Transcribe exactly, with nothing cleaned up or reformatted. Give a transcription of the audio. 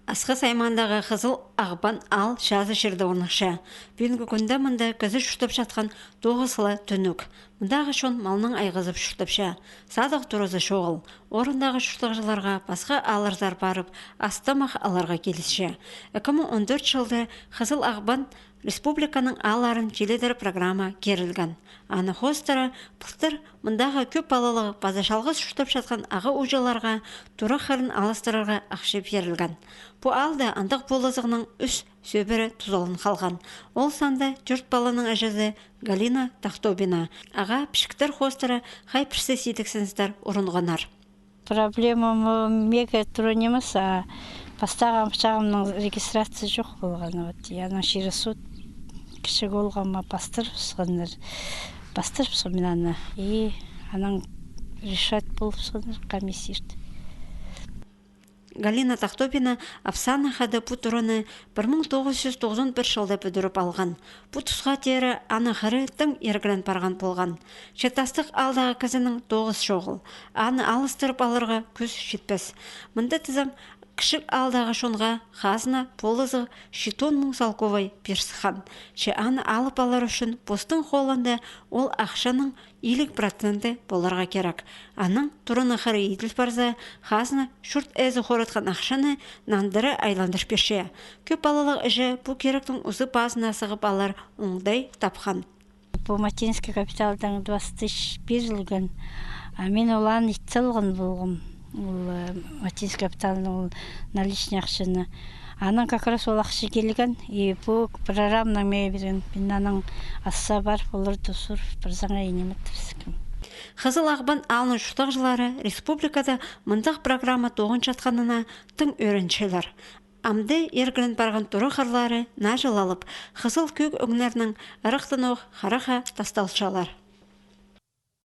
Асхыс аймаандағы Хызыл Ағбан аал чазы чирде орныхча. Пӱӱнгі кӱнде мында кізі чуртапчатхан тоғыс ла тӱнӱк. Мындағы чон малнаң айғазып чуртапча. Садығ туразы чоғыл. Орындағы чуртағҷыларға пасха аалларзар парып, ас-тамах аларға килісче. Ікі муң он тӧрт чылда Хызыл Ағбан республиканың аалларын чиледер программа кирілген. Аны хоостыра пылтыр мындағы кӧп палалығ паза чалғыс чуртапчатхан ағаа-ууҷаларға тура хырын алыстырарға ахча пирілген. Пу аалда андағ полызығның ӱс сӧбіре тузалан халған. Ол санда тӧрт паланың іҷезі Галина Тахтобина. Ағаа пічіктер хоостыра хай пірсі сидіксіністер урунғаннар. Проблема м-, меге тура нимес, а пастағы ам-, чағымның регистрация чох полған. Вот, и анаң чирі суд, кічіг оолғыма пастырыбысханнар. Пастырыбысхан мин аны. И анаң решать полыбысханнар комиссия ирт. Галина Тахтобина апсааны хада пу тураны пір муң тоғыс чӱс тоғызон пір чылда пӱдіріп алған. Пу тусха теере аны хыры тың иргілен парған полған. Че тастығ аалдағы кізінің тоғыс чоғыл. Аны алыстырып аларға кӱс читпес. Мында тізең, кічіг аалдағы чонға хазна полызығ читон муң салковай пир сыххан. Че аны алып алар ӱчӱн постың холында ол ахчаның илиг проценті поларға кирек. Анаң тураны хыры иділ парза, хазна чурт ээзі хоратхан ахчаны нандыра айландыр пирче. Кӧп палалығ іҷе пу киректің узы-пазына сығып алар оңдай тапхан. Пу материнский капиталдаң двадцать тысяч пирілген, а мин ол аны ит салған полғам. Ол, э, материнский капиталның ол наличный ахчаны. Анаң как раз ол ахча килген, и пу программанаң меге пирген. Мин анаң асса парып, оларды сурып, пір саңай ниме тіпсікем. Хызыл Ағбан аалның чуртағҷылары республикада мындағ программа тоғынчатханына тың ӧрінчелер. Амды иргілен парған тура хырлары наҷылалып, хызыл кӧг ӧңнернең ырахтанох хараха тасталчалар.